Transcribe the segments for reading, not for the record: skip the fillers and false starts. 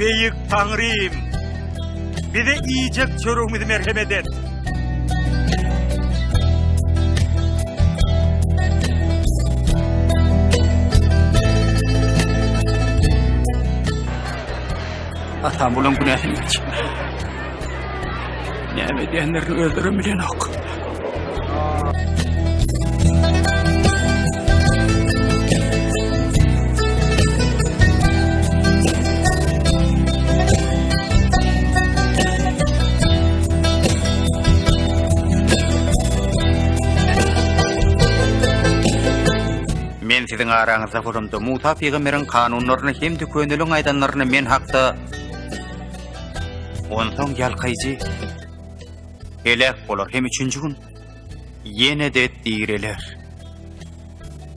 Beýik Taňrym, bize iýjek çöregimizi merhemet et. Atam bulaň günäsini geçme. Näme edýänlerini özlerem bilenok. Men siziň araňyzda bolamda, Musa pygamberiň kanunlaryny hem-de köneliň aýdanlaryny men hakda Onsoň ýalkaýjy heläk bolar hem üçünji gün ýene-de direler.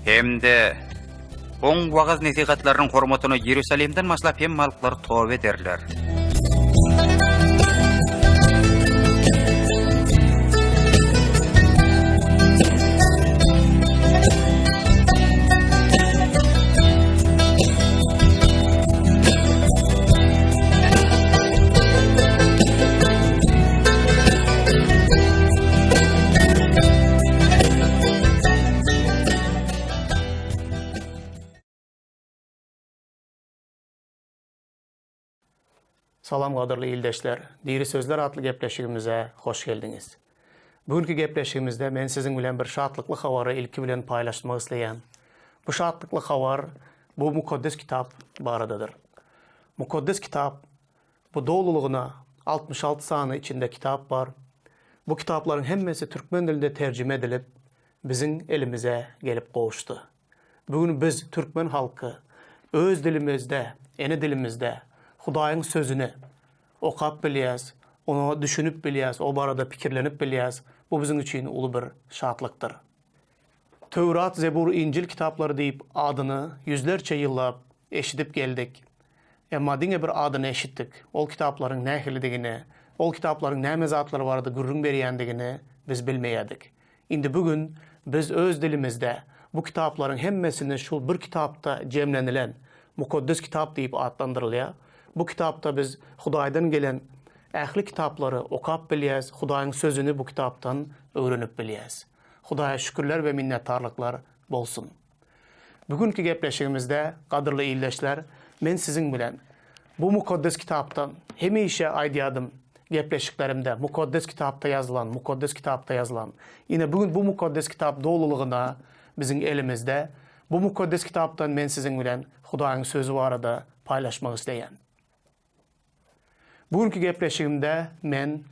Hem-de oň wagyz-nesihatlarynyň hormatyna Ýerusalimden başlap hemme halklar toba ederler. Salam gadyrly ildeşler! Diri sözler atly gepleşigimize hoş geldiňiz. Bu günki gepleşigimizde men siziň bilen bir şatlykly habary ilki bilen paýlaşmak isleýän. Bu şatlykly habar bu Mukaddes Kitap baradadyr. Mukaddes Kitap bu dolulygyna 66 sany içinde kitap bar. Bu kitaplaryň hemmesi türkmen dilinde terjime edilip biziň elimize gelip gowuşdy. Bu gün biz türkmen halky öz dilimizde, ene dilimizde Hudaýyň sözüni okap bilýäs, oňa düşünip bilýäs, o barada pikirlenip bilýäs. Bu biziň üçin uly bir şatlykdyr. Töwrat, Zebur, Injil kitaplary diýip adyny ýüzlerçe ýyllap eşidip geldik. Emma diňe bir adyny eşitdik. Ol kitaplaryň nähilidigini, ol kitaplaryň näme zatlar barada gürrüň berýändigini biz bilmeýärdik. Indi bu gün biz öz dilimizde bu kitaplaryň hemmesini şul bir kitapda jemlenilen Mukaddes Kitap diýip atlandyrylýar. Bu kitapda biz Hudaýdan gelen ähli kitaplary okap bilýäs, Hudaýyň sözüni bu kitapdan öwrenip bilýäs. Hudaýa şükürler we minnetdarlyklar bolsun. Bu günki gepleşigimizde, gadyrly ildeşler, men siziň bilen bu Mukaddes Kitapdan hemişe aýdýardym gepleşiklerimde, Mukaddes Kitapda ýazylan, Mukaddes Kitapda ýazylan. Ine, bu gün bu Mukaddes Kitap dolulygyna biziň elimizde. Bu Mukaddes Kitapdan men siziň bilen Hudaýyň Sözi barada paýlaşmak isleýän. Bu günki gepleşigimde men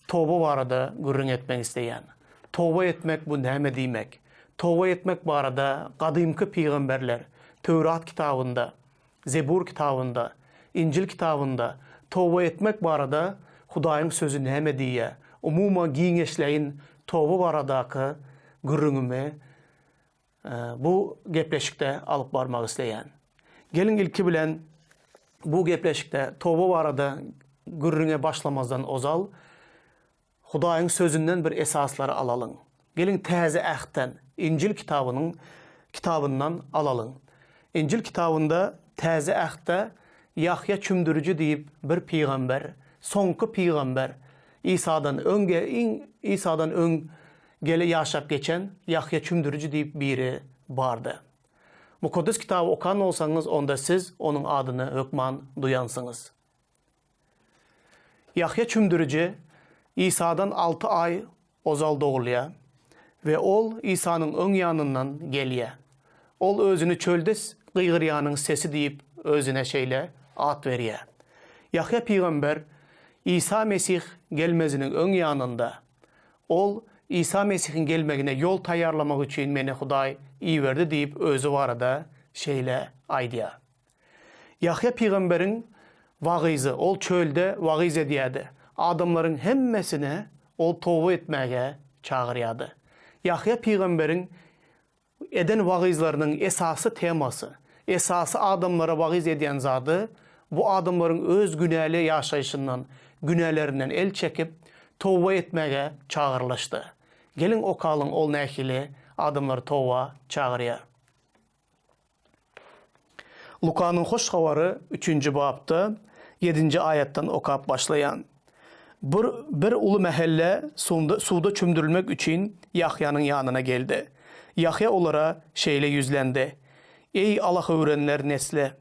toba barada gürrüň etmek isleýän. Toba etmek bu näme diýmek? Toba etmek barada gadymky pygamberler Töwrat kitabynda, Zebur kitabynda, Injil kitabynda toba etmek barada Hudaýyň sözi näme diýýär? Umuman giňişleýin toba baradaky gürrüňimi bu gepleşikde alyp barmak isleýän. Geliň ilki bilen bu gepleşikde toba barada gürrüňe başlamazdan ozal Hudaýyň sözünden bir esaslary alalyň. Geliň Täze Ähtden, Injil kitabynyň kitabyndan alalyň. Injil kitabynda Täze Ähtde Ýahýa çümdüriji diýip bir pygamber, soňky pygamber, Isadan öň iň Isadan öň Gele ýaşap geçen Ýahýa çümdüriji diýip biri bardy. Mukaddes Kitaby okan bolsaňyz, onda siz onuň adyny hökman duýansyňyz. Ýahýa çümdüriji Isadan alty aý ozal dogulýar we ol Isanyň öň ýanyndan gelýär. Ol özüni çölde gygyrýanyň sesi diýip özüne şeýle at berýär. Ýahýa pygamber Isa Mesih gelmeziniň öň ýanynda Ol, Isa Mesihiň gelmegine ýol taýýarlamak üçin meni Hudaý iberdi diýip özi barada şeýle aýdýar. Ýahýa pygamberiň wagyzy, ol çölde wagyz edýärdi. Adamlaryň hemmesini ol toba etmäge çagyrýardy. Ýahýa pygamberiň Eden wagyzlarynyň esasy temasy, esasy adamlara wagyz edýän zady, bu adamlaryň öz günäli ýaşaýşyndan, günälerinden el çekip, toba etmäge çagyrylyşdy. Geliň okalyň ol nähili adamlary toba çagyrýar. Lukanyň Hoş Habary üçünji bapda. Ýedinji aýatdan okap başlaýan. Bir, bir uly mähelle sunda, suwda çümdürilmek üçin Ýahýanyň ýanyna geldi. Ýahýa olara şeýle ýüzlendi, Eý, alahöwrenler nesli!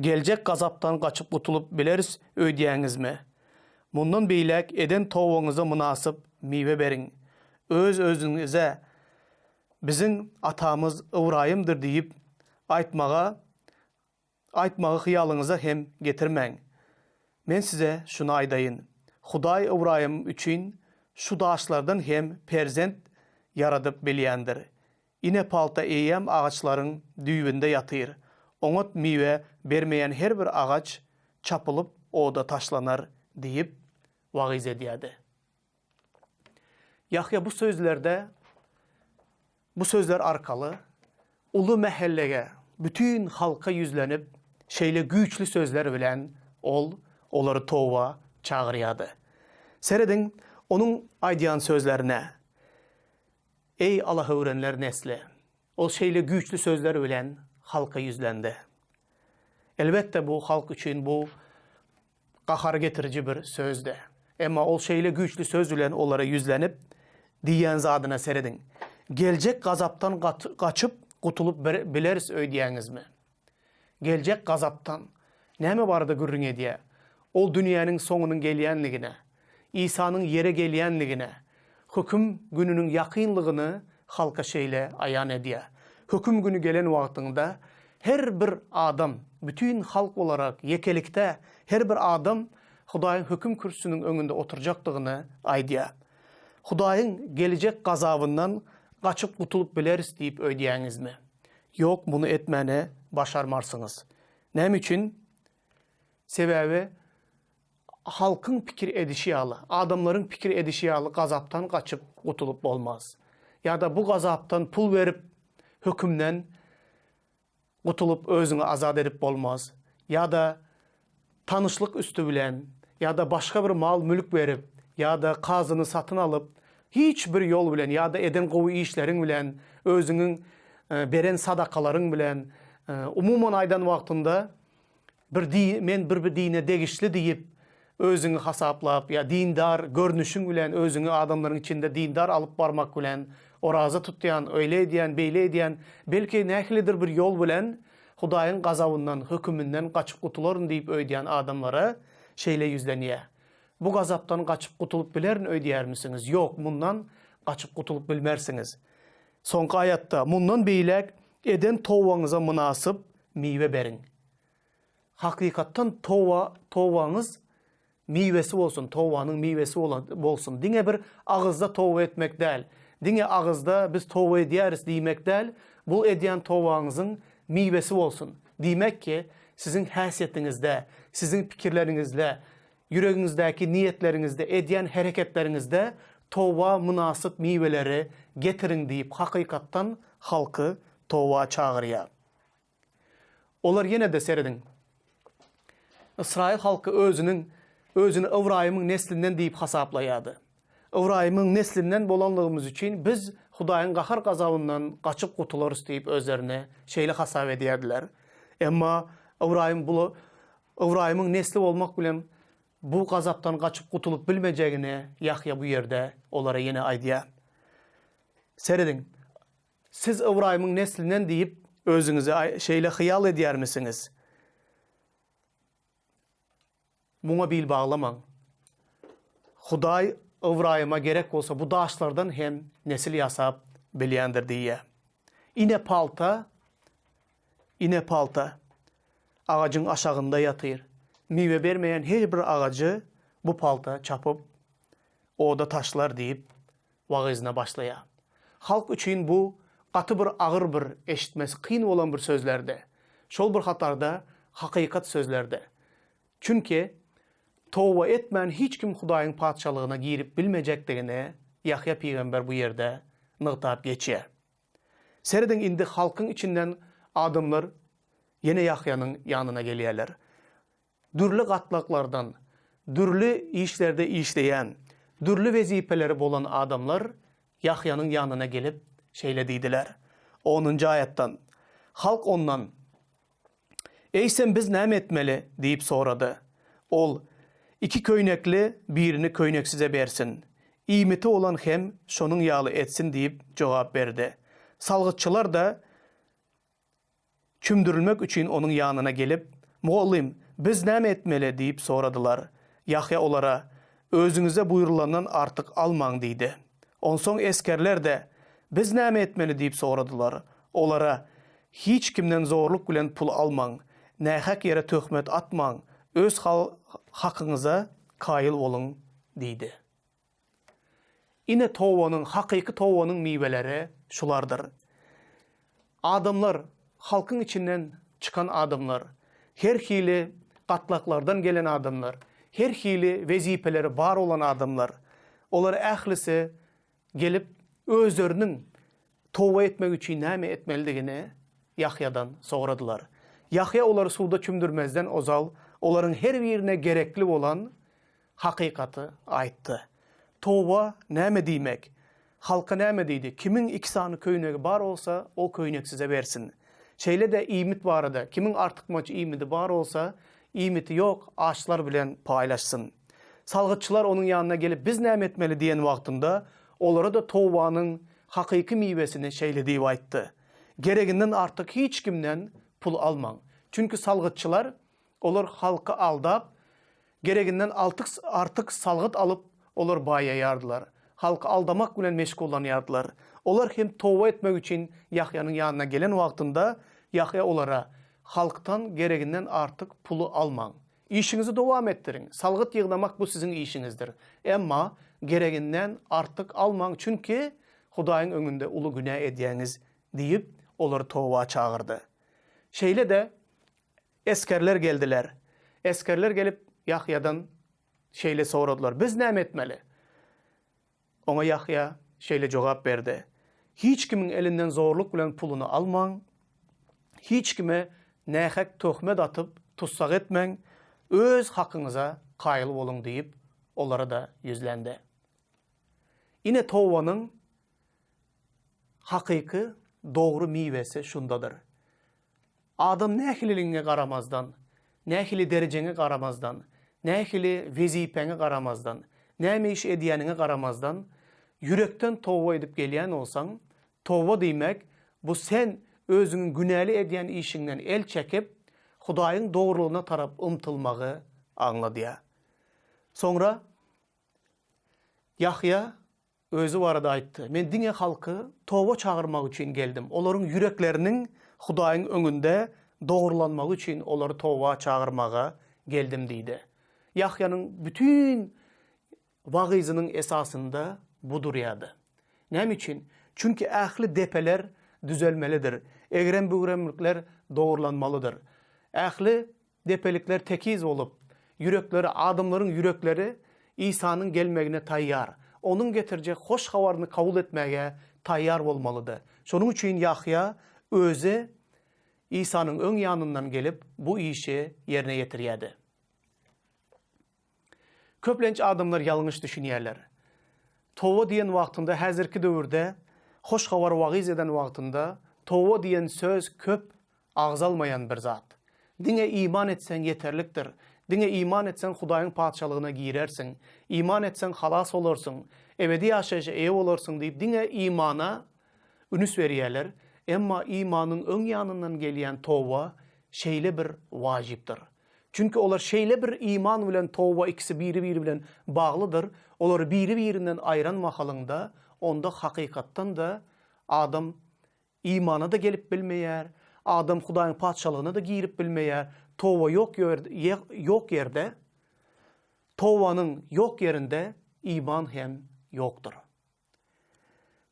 Geljek gazapdan gaçyp gutulyp bileris öýdýäňizmi? Mundan beýläk eden tobaňyza mynasyp miwe beriň. Öz-özüňize, Biziň atamyz Ybraýymdyr diýip aýtmaga aýtmagy hyýalyňyza hem getirmäň. Men size şuny aýdaýyn, Hudaý Ybraýym üçin şu daşlardan hem perzent ýaradyp bilýändir. Ine palta eýýäm agaçlaryň düýbünde ýatyr. Oňat miwe bermeýän her bir agaç çapylyp oda taşlanar diýip wagyz edýärdi. Ýahýa bu sözlerde bu sözler arkaly uly mähellege, bütin halka ýüzlenip, şeýle güýçli sözler bilen ol olary toba çagyrýardy. Serediň, onuň aýdýan sözlerine. Eý, alahöwrenler nesli! Ol şeýle güýçli sözler bilen halka ýüzlendi. Elbetde, bu halk üçin bu gahar getiriji bir sözdi. Emma ol şeýle güýçli söz bilen olara ýüzlenip, diýýän zadyna serediň. Geljek gazapdan gaçyp gutulyp bileris öýdýäňizmi? Geljek gazapdan näme barada gürrüň edýär? Ol dünýäniň soňunyň gelýänligine, Isanyň ýere gelýänligine, höküm gününiň ýakynlygyny halka şeýle aýan edýär. Höküm güni gelen wagtynda her bir adam, bütin halk olarak ýekelikde her bir adam Hudaýyň höküm kürsüsiniň öňünde oturjakdygyny aýdýar. Hudaýyň gelijek gazabyndan gaçyp gutulyp bileris diýip öýdýäňizmi? Ýok, muny etmäne başarmarsyňyz. Näme üçin? Sebäbi halkyň pikir edişi ýaly, adamlaryň pikir edişi ýaly gazapdan gaçyp gutulyp bolmaz. Ýa-da bu gazapdan pul berip hökümden gutulyp özüňi azat edip bolmaz. Ýa-da tanyşlyk üsti bilen, ýa-da başga bir mal-mülk berip, ýa-da kazyny satyn alyp, hiç bir ýol bilen ýa-da eden gowy işleriň bilen, özüňiň beren sadakalaryň bilen, umuman aýdan wagtynda bir di men bir bir dine degişli diýip özüňi hasaplap ýa dindar görnüşiň bilen özüňi adamlaryň içinde dindar alyp barmak bilen oraza tutýan, öýle edýän, beýle edýän, belki nähilidir bir ýol bilen Hudaýyň gazabyndan, höküminden gaçyp gutularyn diýip öýdýän adamlara şeýle ýüzlenýär, Bu gazapdan gaçyp gutulyp bilerin öýdýärmisiňiz? Ýok, mundan gaçyp gutulyp bilmersiňiz. Soňky aýatda, Mundan beýläk eden tobaňyza mynasyp miwe beriň. Hakykatdan toba, tobaňyz miwesi bolsun, tobanyň miwesi bolsun. Diňe bir agyzda toba etmek däl, diňe agyzda biz toba edýäris diýmek däl, bu edýän tobaňyzyň miwesi bolsun. Diýmek ki, siziň häsiýetiňizde, siziň pikirleriňizde, ýüregiňizdäki niýetleriňizde, edýän hereketleriňizde toba mynasyp miweleri getiriň diýip hakykatdan halky toba çagyrýar. Olar ýene-de serediň. Ysraýyl halky özüniň özüni Ybraýymyň neslinden diýip hasaplaýardy. Ybraýymyň neslinden bolanlygymyz üçin biz Hudaýyň gahar-gazabyndan gaçyp gutularys diýip özlerini şeýle hasap edýärdiler. Emma Ybraýym bu Ybraýymyň nesli bolmak bilen bu gazapdan gaçyp gutulyp bilmejegini Ýahýa bu ýerde olara ýene aýdýar. Serediň, Siz Ybraýymyň neslinden diýip, özüňizi şeýle hyýal edýärmisiňiz? Muňa bil baglamaň. Hudaý Ybraýyma gerek bolsa bu daşlardan hem nesil ýasap bilýändir diýýär. Ine palta, ine palta agajyň aşagynda ýatyr. Miwe bermeýän her bir agajy bu palta çapyp, oda taşlar diýip, wagyzyna başlaýar. Halk üçin bu gaty bir agyr bir eşitmesi kyn bolan bir sözlerdi. Şol bir hatarda hakykat sözlerdi. Çünki toba etmän hiç kim Hudaýyň Patyşalygyna girip bilmejekdigini Ýahýa pygamber bu ýerde nygtap geçýär. Serediň indi halkyň içinden adamlar ýene Ýahýanyň ýanyna gelýärler. Dürli gatlaklardan, dürli işlerde işleýän, dürli wezipeleri bolan adamlar Ýahýanyň ýanyna gelip, şeýle diýdiler, Onunjy aýatdan, Halk ondan, Eýsem biz näme etmeli? diýip sorady. Ol, Iki köýnekli birini köýneksize bersin. Iýmiti bolan hem şonuň ýaly etsin diýip jogap berdi. Salgytçylar-da çümdürilmek üçin onuň ýanyna gelip, Mugallym, biz näme etmeli? diýip soradylar. Ýahýa olara, Özüňize buýrulandan artyk almaň diýdi. Onsoň esgerler-de, Biz näme etmeli? diýip soradylar. Olara, Hiç kimden zorluk bilen pul almaň, nähak ýere töhmet atmaň, öz hakyňyza kaýyl boluň diýdi. Ine tobanyň, hakyky tobanyň miweleri şulardyr. Adamlar, halkyň içinden çykan adamlar, her hili gatlaklardan gelen adamlar, her hili wezipeleri bar bolan adamlar, olar ählisi gelip özleriniň toba etmek üçin näme etmelidigini Ýahýadan soradylar. Ýahýa olary suwda çümdürmezden ozal olaryň her birine gerekli bolan hakykaty aýtdy. Toba näme diýmek? Halka näme diýdi? Kimiň iki sany köýnegi bar bolsa, ol köýneksize bersin. Şeýle-de iýmit barada, kimiň artykmaç iýmidi bar bolsa, iýmiti ýok açlar bilen paýlaşsyn. Salgytçylar onuň ýanyna gelip, biz näme etmeli diýen wagtynda, olara-da tobanyň hakyky miwesini şeýle diýip aýtdy, Gereginden artyk hiç kimden pul almaň. Çünki salgytçylar Olar halky aldap, gereginden altyk artyk salgyt alyp, olar baýaýardylar. Halky aldamak bilen meşgullanýardylar. Olar hem toba etmek üçin Ýahýanyň ýanyna gelen wagtynda, Ýahýa olara, Halkdan gereginden artyk puly almaň. Işiňizi dowam etdiriň. Salgyt ýygnamak bu siziň işiňizdir. Emma gereginden artyk almaň, çünki Hudaýyň öňünde uly günä edýäňiz diýip, olary toba çagyrdy. Şeýle-de Esgerler geldiler. Esgerler gelip, Ýahýadan şeýle soradylar, Biz näme etmeli? Oňa Ýahýa şeýle jogap berdi, Hiç kimiň elinden zorluk bilen puluny almaň, hiç kime nähak töhmet atyp, tussag etmäň, öz hakyňyza kaýyl boluň diýip, olara-da ýüzlendi. Ine tobanyň hakyky, dogry miwesi şundadyr. Adam nähililigiňe garamazdan, nähili derejeňe garamazdan, nähili wezipäňe garamazdan, näme iş edýäniňe garamazdan, ýürekden toba edip gelýän bolsaň, toba diýmek, bu sen özüňiň günäli edýän işiňden el çekip, Hudaýyň dogrulygyna tarap ymtylmagy aňladýar. Soňra Ýahýa Özi barada aýtdy, Men diňe halky toba çagyrmak üçin geldim, olaryň ýürekleriniň Hudaýyň öňünde dogrulanmagy üçin olary toba çagyrmaga geldim diýdi. Ýahýanyň bütin wagyzynyň esasynda bu durýardy. Näme üçin? Çünki ähli depeler düzelmelidir, egrem-bügremlikler dogrulanmalydyr. Ähli Depelikler tekiz bolup, ýürekleri, adamlaryň ýürekleri Isanyň gelmegine taýýar, Onuň getirjek hoş habaryny kabul etmäge taýýar bolmalydy. Şonuň üçin Ýahýa özi Isanyň öň ýanyndan gelip, bu işi ýerine ýetirýärdi. Köplenç adamlar ýalňyş düşünýärler. Toba diýen wagtynda häzirki döwürde hoş habary wagyz eden wagtynda toba diýen söz köp agzalmaýan bir zat. Diňe iman etseň ýeterlikdir. Diňe iman etseň Hudaýyň patyşalygyna girersiň. Iman etseň halas bolarsyň. Ebedi ýaşaýşa eýe bolarsyň diýip diňe imana ünüs berýärler. Emma imanyň öň ýanyndan gelýän toba şeýle bir wajypdyr. Çünki olar şeýle bir iman bilen toba ikisi biri-biri bilen baglydyr, olary biri-birinden aýran mahalyňda, onda hakykatdan-da adam imana-da gelip bilmeýär, adam Hudaýyň Patyşalygyna-da girip bilmeýär, toba ýok ýok ýerde, tobanyň ýok ýerinde iman hem ýokdur.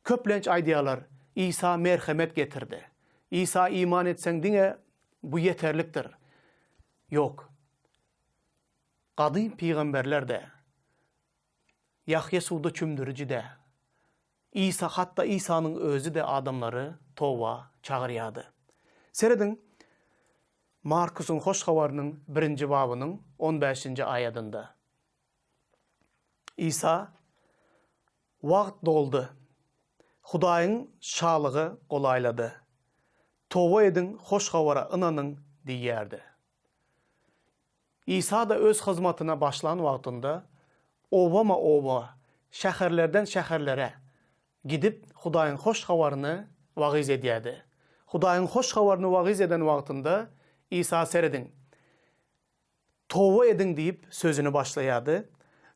Köplenç aýdýarlar, Isa merhemet getirdi. Isa iman etseň diňe bu ýeterlikdir. Ýok. Gadym pygamberler-de, Ýahýa suwda çümdüriji-de, Isa, hatda Isanyň özi-de adamlary toba çagyrýardy. Serediň, Markusyň Hoş Habarynyň birinji babynyň on bäşinji aýadynda. Isa, Wagt doldy. Hudaýyň Şalygy golaýlady. Toba ediň, hoş habara ynanyň diýýärdi. Isa-da öz hyzmatyna başlan wagtynda obama-oba, şäherlerden şäherlere gidip, Hudaýyň hoş habaryny wagyz edýärdi. Hudaýyň hoş habaryny wagyz eden wagtynda Isa serediň, Toba ediň diýip sözüni başlaýardy.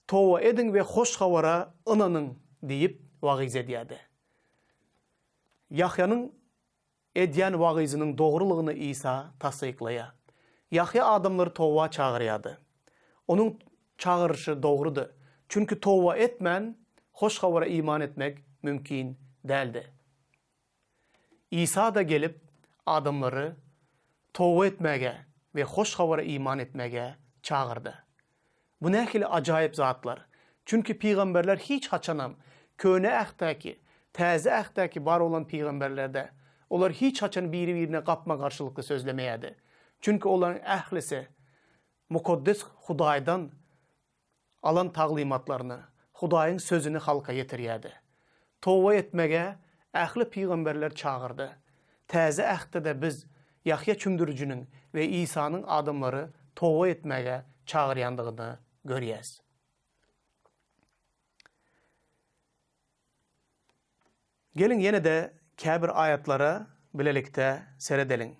Toba ediň we hoş habara ynanyň diýip wagyz edýärdi. Ýahýanyň edýän wagyzynyň dogrulygyny Isa tassyklaýar. Ýahýa adamlary toba çagyrýardy. Onuň çagyryşy dogrudy. Çünki toba etmän hoş habara iman etmek mümkin däldi. Isa-da gelip, adamlary toba etmäge we hoş habara iman etmäge çagyrdy. Bu nähili ajaýyp zatlar! Çünki pygamberler hiç haçanam, Köne Ähtdäki, Täze Ähtdäki bar bolan pygamberlerde, olar hiç haçan biri-birine gapma-garşylykly sözlemeýärdi. Çünki olaryň ählisi Mukaddes Hudaýdan alan taglymatlaryny, Hudaýyň sözüni halka ýetirýärdi. Toba etmege ähli pygamberler çagyrdy. Täze Ähtde-de biz Ýahýa çümdürijiniň we Isanyň adamlary toba etmäge çagyrýandygyny görýäs. Geliň ýene-de käbir aýatlara bilelikde seredeliň.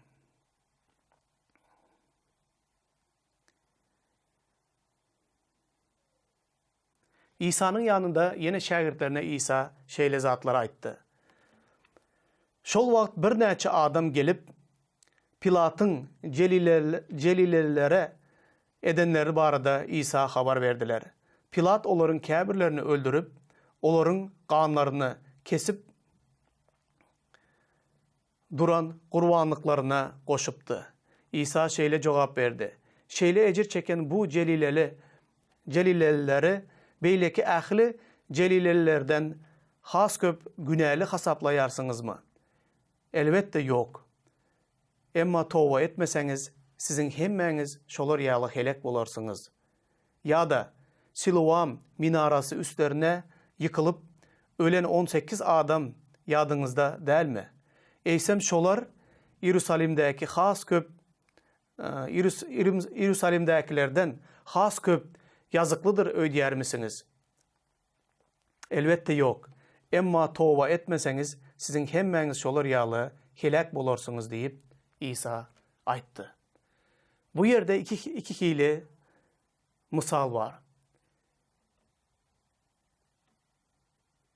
Isanyň ýanynda ýene şägirtlerine Isa şeýle zatlary aýtdy. Şol wagt birnäçe adam gelip, Pilatyň jelilelilere edenleri barada Isa habar berdiler. Pilat olaryň käbirlerini öldürip, olaryň ganlaryny kesip duran gurbanlyklaryna goşupdy. Isa şeýle jogap berdi, Şeýle ejir çeken bu jelileli jelilelileri beýleki ähli jelilelilerden has köp günäli hasaplaýarsyňyzmy? Elbetde, ýok. Emma toba etmeseňiz, siziň hemmäňiz şolar ýaly helek bolarsyňyz. Ýa-da Siloam minarasy üstlerine ýykylyp, ölen 18 adam ýadyňyzda dälmi? Eýsem şolar Iýerusalimdäki has köp Iýerusalimdäkilerden has köp ýazyklydyr öýdýärmisiňiz? Elbetde ýok. Emma toba etmeseňiz, siziň hemmäňiz şolar ýaly heläk bolarsyňyz diýip, Isa aýtdy. Bu ýerde iki hili mysal bar.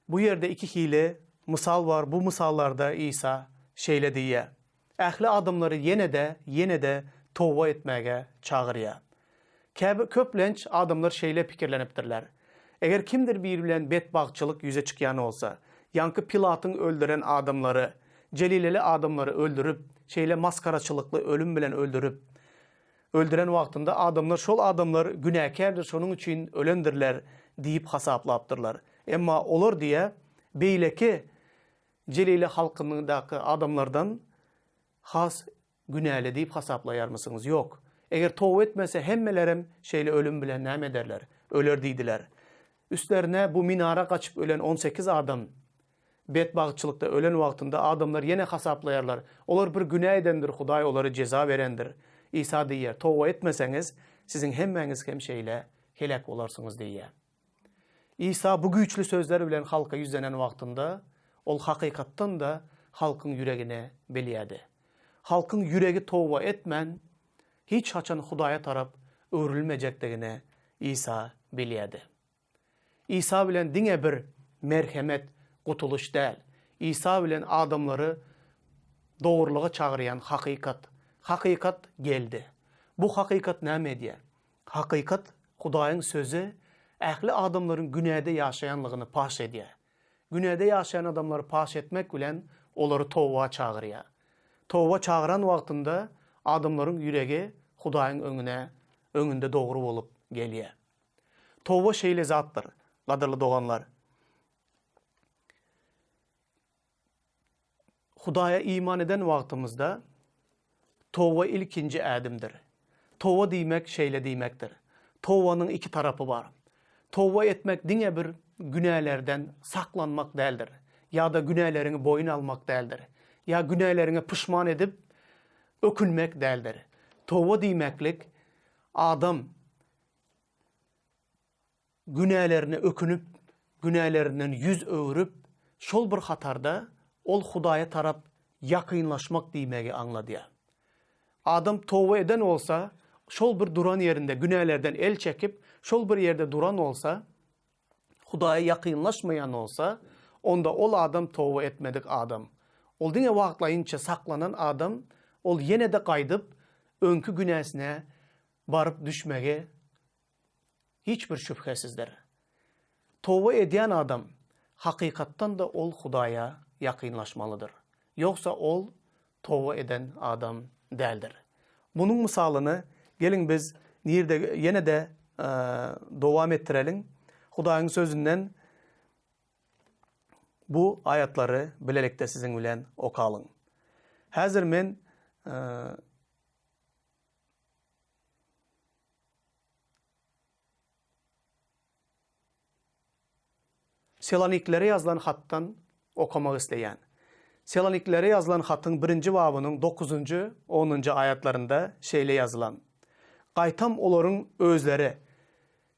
Bu ýerde iki hili mysal bar, bu mysallarda Isa şeýle diýýär, Ähli adamlary ýene-de, ýene-de toba etmäge çagyrýar. Käbir, köplenç adamlar şeýle pikirlenipdirler, Eger kimdir biri bilen betbagtçylyk ýüze çykýan bolsa, ýaňky Pilatyň öldüren adamlary, jelileli adamlary öldürip, şeýle masgaraçylykly ölüm bilen öldürip, öldüren wagtynda adamlar şol adamlar günäkärdir şonuň üçin ölendirler diýip hasaplapdyrlar. Emma olar diýä beýleki Jelile halkyndaky adamlardan has günäli diýip hasaplaýarmysyňyz? Ýok. Eger toba etmese hemmelerem şeýle ölüm bilen näme ederler? Öler diýdiler. Üstlerine bu minara gaçyp ölen on sekiz adam Betbagtçylykda ölen wagtynda adamlar ýene hasaplaýarlar, olar bir günä edendir, Hudaý olara jeza berendir. Isa diýýär, Toba etmeseňiz, siziň hemmäňiz hem şeýle heläk bolarsyňyz diýýär. Isa bu güýçli sözler bilen halka ýüzlenen wagtynda, ol hakykatdan-da halkyň ýüregini bilýärdi. Halkyň ýüregi toba etmän, hiç haçan Hudaýa tarap öwrülmejekdigini Isa bilýärdi. Isa bilen diňe bir merhemet, gutulyş däl. Isa bilen adamlary dogrulyga çagyrýan hakykat. Hakykat geldi. Bu hakykat näme edýär? Hakykat, Hudaýyň Sözi ähli adamlaryň günäde ýaşaýanlygyny paş edýär. Günäde ýaşaýan adamlary paş etmek bilen olary toba çagyrýar. Toba çagyran wagtynda adamlaryň ýüregi Hudaýyň öňüne öňünde dogry bolup gelýär. Toba şeýle zatdyr, gadyrly doganlar. Hudaýa iman eden wagtymyzda toba ilkinji ädimdir. Toba diýmek şeýle diýmekdir. Tobanyň iki tarapy bar. Toba etmek diňe bir günälerden saklanmak däldir. Ýa-da günäleriňi boýun almak däldir. Ýa günäleriňe puşman edip ökünmek däldir. Toba diýmeklik. Adam günälerine ökünip, günälerinden ýüz öwrüp, şol bir hatarda ol Hudaýa tarap ýakynlaşmak diýmegi aňladýar. Adam toba eden bolsa, şol bir duran ýerinde günälerden el çekip, şol bir ýerde duran bolsa, Hudaýa ýakynlaşmaýan bolsa, onda ol adam toba etmedik adam. Ol diňe wagtlaýynça saklanan adam, ol ýene-de gaýdyp, öňki günäsine baryp düşmegi hiç bir şübhesizdir. Toba edýän adam, hakykatdan-da ol Hudaýa ýakynlaşmalydyr. Ýogsa ol toba eden adam däldir. Munuň mysalyny geliň biz nirde ýene-de dowam etdireliň. Hudaýyň Sözünden bu aýatlary bilelikde siziň bilen okalyň. Häzir men Seloniklere ýazylan hatdan okamak isleýän. Seloniklere ýazylan hatyň birinji babynyň dokuzynjy, onunjy aýatlarynda şeýle ýazylan, Gaýtam olaryň özleri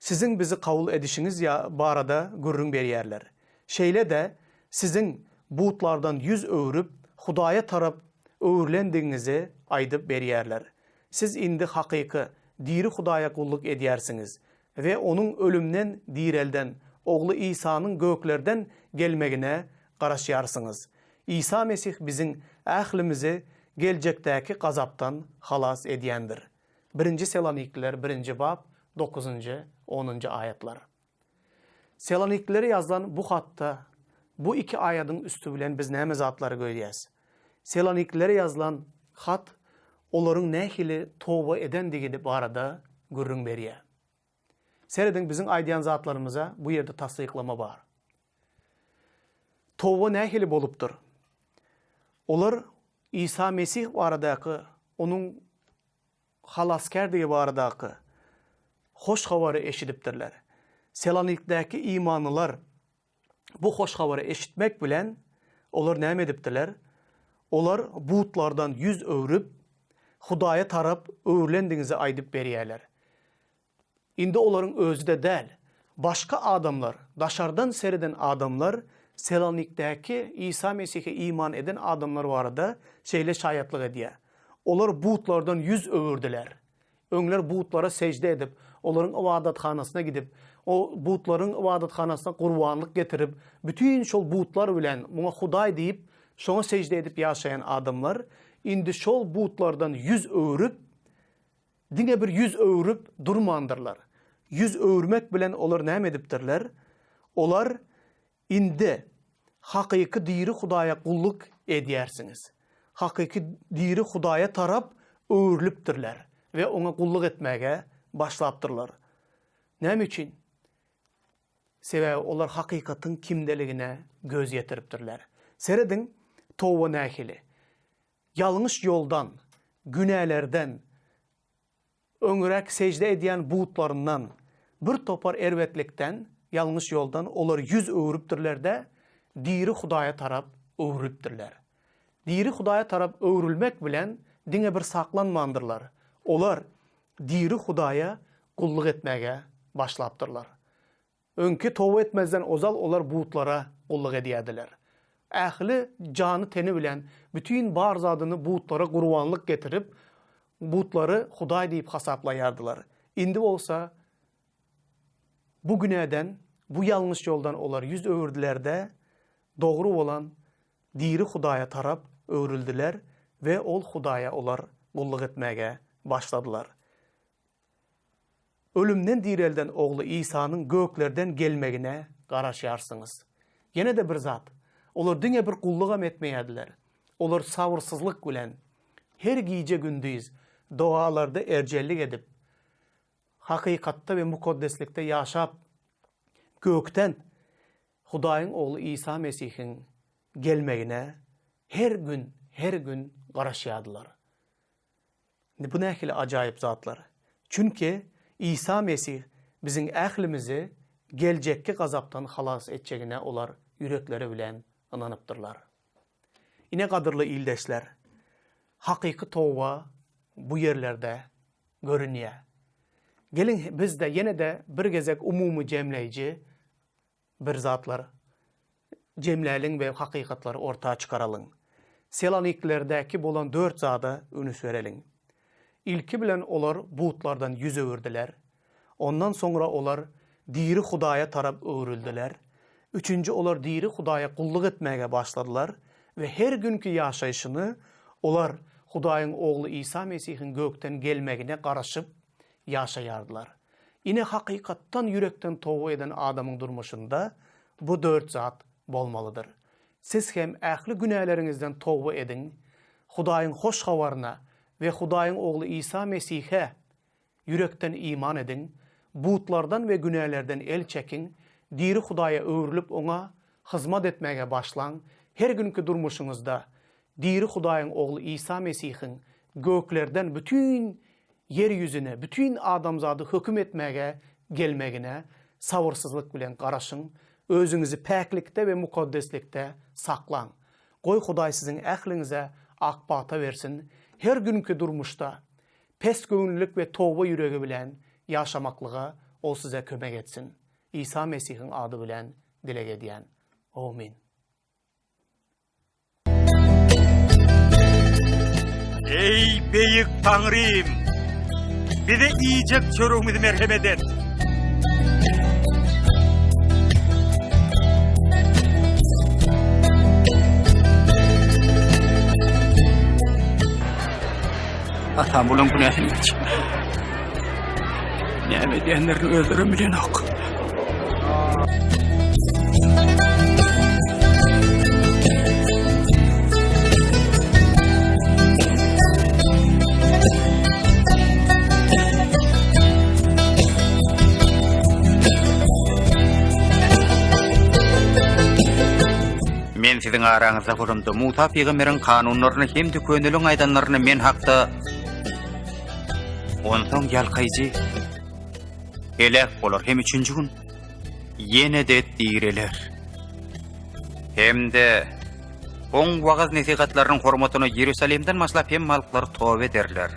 siziň bizi kabul edişiňiz barada gürrüň berýärler. Şeýle-de siziň butlardan ýüz öwrüp, Hudaýa tarap öwrülendigiňizi aýdyp berýärler. Siz indi hakyky, diri Hudaýa gulluk edýärsiňiz we Onuň ölümden direlden Ogly Isanyň göklerden gelmegine garaşýarsyňyz. Isa Mesih biziň ählimizi geljekdäki gazapdan halas edýändir. Birinji Selanikliler birinji bap, dokuzynjy, onunjy aýatlar. Selaniklilere ýazylan bu hatda bu iki aýadyň üsti bilen biz näme zatlary görýäs? Selaniklilere ýazylan hat olaryň nähili toba edendigi barada gürrüň berýär. Serediň biziň aýdýan zatlarymyza bu ýerde tassyklama bar. Toba nähili bolupdyr? Olar Isa Mesih baradaky onuň Halasgärdigi baradaky hoş habary eşidipdirler. Selanikdäki imanlylar bu hoş habary eşitmek bilen, olar näme edipdirler? Olar butlardan ýüz öwrüp, Hudaýa tarap öwrülendigiňizi aýdyp berýärler. Indi olaryň özi-de däl, başga adamlar, daşardan sereden adamlar Selanikdäki Isa Mesihe iman eden adamlar barada şeýle şaýatlyk edýär, Olar butlardan ýüz öwürdiler. Öňler butlara sežde edip, olaryň ybadathanasyna gidip, o butlaryň ybadathanasyna gurbanlyk getirip, bütin şol butlar bilen muňa hudaý diýip, şoňa sežde edip ýaşaýan adamlar indi şol butlardan ýüz öwrüp, Diňe bir ýüz öwrüp durmandyrlar. Ýüz öwürmek bilen olar näme edipdirler? Olar indi hakyky diri Hudaýa gulluk edýärsiňiz. Hakyky diri Hudaýa tarap öwrülipdirler we oňa gulluk etmäge başlapdyrlar. Näme üçin? Sebäbi olar hakykatyň kimdeligine göz ýetiripdirler. Serediň, toba nähili? Ýalňyş ýoldan, günälerden, öňräk sežde edýän butlaryndan, bir topar erbetlikden, ýalňyş ýoldan olar ýüz öwrüpdirler-de, diri Hudaýa tarap öwrülipdirler. Diri Hudaýa tarap öwrülmek bilen diňe bir saklanmandyrlar, olar diri Hudaýa gulluk etmäge başlapdyrlar. Öňki toba etmezden ozal olar butlara gulluk edýärdiler. Ähli jany-teni bilen bütin bar zadyny butlara gurbanlyk getirip, butlary hudaý diýip hasaplaýardylar. Indi bolsa bu günäden, bu ýalňyş ýoldan olar ýüz öwürdiler-de, dogry bolan diri Hudaýa tarap öwrüldiler we ol Hudaýa olar gulluk etmäge başladylar. Ölümden direlden Ogly Isanyň göklerden gelmegine garaşýarsyňyz. Ýene-de bir zat, olar diňe bir gullugam etmeýärdiler. Olar sabyrsyzlyk bilen her gije-gündiz dogalarda erjellik edip, hakykatda we mukaddeslikde ýaşap, gökden Hudaýyň Ogly Isa Mesihiň gelmegine her gün, her gün garaşýardylar. Indi bu nähili ajaýyp zatlar! Çünki Isa Mesih biziň ählimizi geljekki gazapdan halas etjegine olar ýürekleri bilen ynanypdyrlar. Ine gadyrly ildeşler, hakyky toba bu ýerlerde görünýär. Geliň biz-de ýene-de bir gezek umumy jemleýji bir zatlar jemläliň we hakykatlary orta çykaralyň. Seloniklerdäki bolan dört zada ünüs bereliň. Ilki bilen olar butlardan ýüz öwürdiler. Ondan soňra olar diri Hudaýa tarap öwrüldiler. Üçünji olar diri Hudaýa gulluk etmäge başladylar we her günki ýaşaýşyny olar Hudaýyň Ogly Isa Mesihiň gökden gelmegine garaşyp ýaşaýardylar. Ine hakykatdan ýürekden toba eden adamyň durmuşynda bu dört zat bolmalydyr. Siz hem ähli günäleriňizden toba ediň, Hudaýyň hoş habaryna we Hudaýyň Ogly Isa Mesihe ýürekden iman ediň, butlardan we günälerden el çekiň, diri Hudaýa öwrülip Oňa hyzmat etmäge başlaň, her günki durmuşyňyzda diri Hudaýyň Ogly Isa Mesihiň göklerden bütin ýer ýüzüne, bütin adamzady höküm etmäge gelmegine sabyrsyzlyk bilen garaşyň, özüňizi päklikde we mukaddeslikde saklaň. Goý Hudaý siziň ähliňize ak pata bersin, her günki durmuşda pesgöwünlilik we toba ýüregi bilen ýaşamaklyga Ol size kömek etsin. Isa Mesihiň ady bilen dileg edýän. Omyn. Eý, beýik Taňrym! Bize iýjek çöregimizi merhemet et. Atam bulaň günäsini geç. Näme edýänlerini özlerem bilenok. Men siziň araňyzda bolamda, Musa pygamberiň kanunlaryny hem-de köneliň aýdanlaryny men hakda Onsoň ýalkaýjy heläk bolar hem üçünji gün ýene-de direler. Hem-de oň wagyz-nesihatlarynyň hormatyna Ýerusalimden başlap hemme halklar toba ederler.